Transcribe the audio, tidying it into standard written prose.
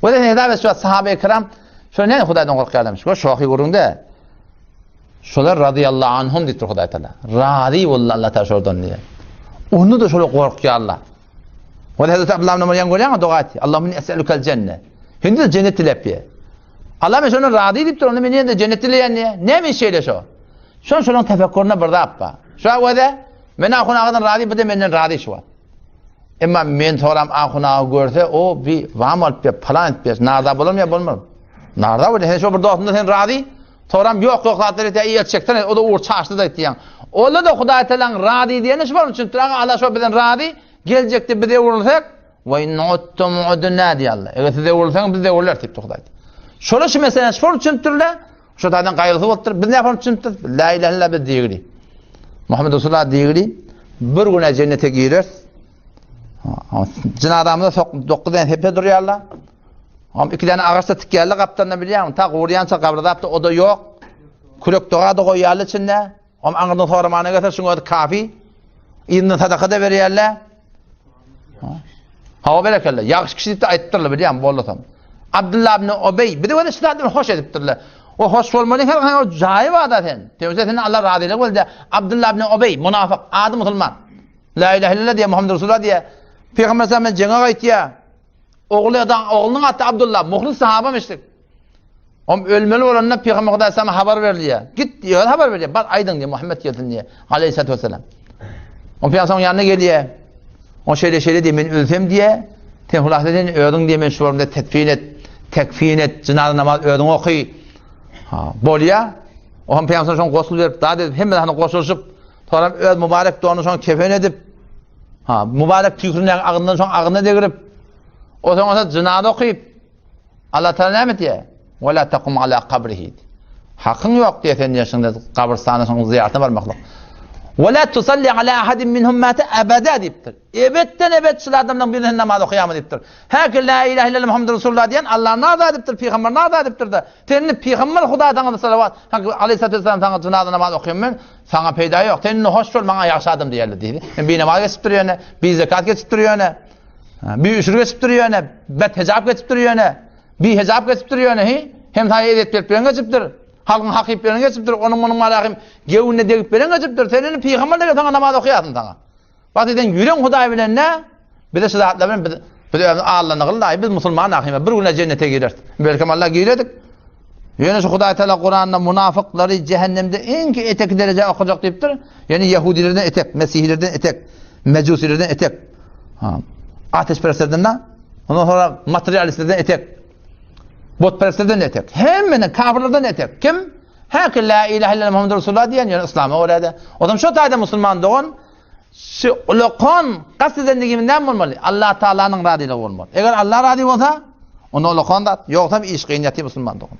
We sen hesap et şu sahabe-i kiram şo näme Hudaýdan gorkýarlarmyş. Gör şohy gürrüňde. Şolar radiyallahu anhum diýipdir Hudaý Taala. Razy boldy Allah Taala şolardan diýýär. Onda da şolar gorkýarlar. We Hazreti Abdullah ibn Umar ýan görýäňmi doga etdi. Allahumma inni es'elukel jenne. Hindi jennet diläp diýýär. Allah men şondan razy diýipdir, onda men ýene-de jennet dileýän diýýär. Näme şeýle şo? Şon şolaň tefekkürinde bir zat bar. Şo wada men ahun agadan razy, bu da menden razy şu wagt. Emma men soram ahun aga görse, o bi wam alyp ber, palan etip ber. Narda bolarmy ýa bolmaz? Narda bolýar. Sen şo bir dostumda sen razy? Soram ýok ýok zatlar etýär, el çeksene, o da ugur çaşdy da diýýän. Ola da Hudaý Tagalaň razy diýeni şu bar üçin, aga Allah şo bizden razy, geljekde biz öwrülsek, we in uttum udna diýýär Allah. Eger siz öwrülseňiz biz öwrüleris diýipdir Hudaý. Şola şu meseleni şol üçindirler. Şu taýdan gaýgysy bolupdyr. Biz näme üçindir? La ilahe illallah biz diýgili. Muhammed Resulullah diýgili. Bir güne cennete gireris. Jynazamyza sok 9 tane sepe durýarlar. Am iki tane agaçda tikýärler gapdalynda bilýäňmi? Ta gurýança gabrydapda o da ýok. Kürek doga da goýýarlar içinde. Am aňyrdan soramana gelse şuň özi kafi. Yzyndan sadaka da berýärler. Hawa berekella. Ýagşy kişi diýip aýtdyrlar bilýäňmi bollasam. Abdullah ibn Ubey bizi öyle şu zatlary hoş edipdirler. O hoş bolmaly her o jaýy bar sen. Tewse sen Allah razylyk boldy. Abdullah ibn Ubey munafyk, ady musulman. La ilahe illallah diýe Muhammed Resulullah diýe. Peygamber sallallahu jeňe gaýtýar. Ogly adam, oglunyň ady Abdullah, muhlis sahabamişdik. Om ölmeli bolanda Peygamber Hudaý sana habar berilýär. Git diýär, habar berýär. Bar aýdyň diýär, Muhammed gelsin diýär. Aleyhissalatu vesselam. Om Peygamber ýanyna gelýär. O şeýle şeýle diýär, men ölsem diýär. Sen hulasa sen özüň diýär, men şu orunda tetfin et, tekfin et, jynaza namaz özüň oky. Ha, bolýar. Om Peygamber şoň gosul berip, dad edip, hemme zany goşulyşyp, sonra öz mübarek donuny şoň kefen edip, ha, mübarek tüýkürini agyndan şoň agyna degirip, o soňra jynaza okyp, Allah Taala näme diýýär? Wa la taqum ala kabrihi. Hakyň ýok diýe sen ýaşyňda gabrystana şoň zyýaratyna barmaklyk. Wa la tusalli ala ahadin minhum mata abada diýipdir. Ebetden ebet şul adamlaryň birine namaz okaýarmy diýipdir. Häki la ilaha illallah Muhammedur Rasulullah diýen Allah naza edipdir, pygamber naza edipdir de. Sen indi pygamber Hudaý saňa salawat, hak aleyhissalatu vesselam saňa jynaza namaz okaýan men, saňa peýda ýok. Sen indi hoş bol, maňa ýagşy adam diýerler diýdi. Men bi namaz geçipdir ýöne, bi zekat geçipdir ýöne. Bi üşür geçipdir ýöne, bet hejap geçipdir ýöne, bi hejap geçipdir ýöne, hi, hem saýa ezýet berip beren geçipdir, halkyň haky iýip beren geçipdir, onuň munuň malahym gewünine degip beren geçipdir, sen indi pygamber dege saňa namaz okaýasyn saňa. Bak sen ýüreň Hudaý bilen nä? Bize şu zatlar bilen biz biz özümiz allanygyl biz musulman ahyma bir güne jennete gireris. Belkem Allah giredik. Ýöne şu Hudaý Teala Kuranda munafyklary cehennemde iň etek dereje okajak diýipdir. Ýani ýehudilerden etek, mesihilerden etek, mejusilerden etek. Ha. Ateşperestlerden de, ondan sonra materialistlerden etek. Botperestlerden etek. Hemmeden kafirlerden etek. Kim? Häki la ilahe illallah Muhammed Resulullah diýen ýöne islama görä de. O zaman şu taýda musulman dogan şu ulakan kast edendigimiz näme bolmaly? Allah Taalanyň razylygy bolmaly. Eger Allah razy bolsa, onda ulakan zat, ýogsam iş kyn ýatyr musulman dogan.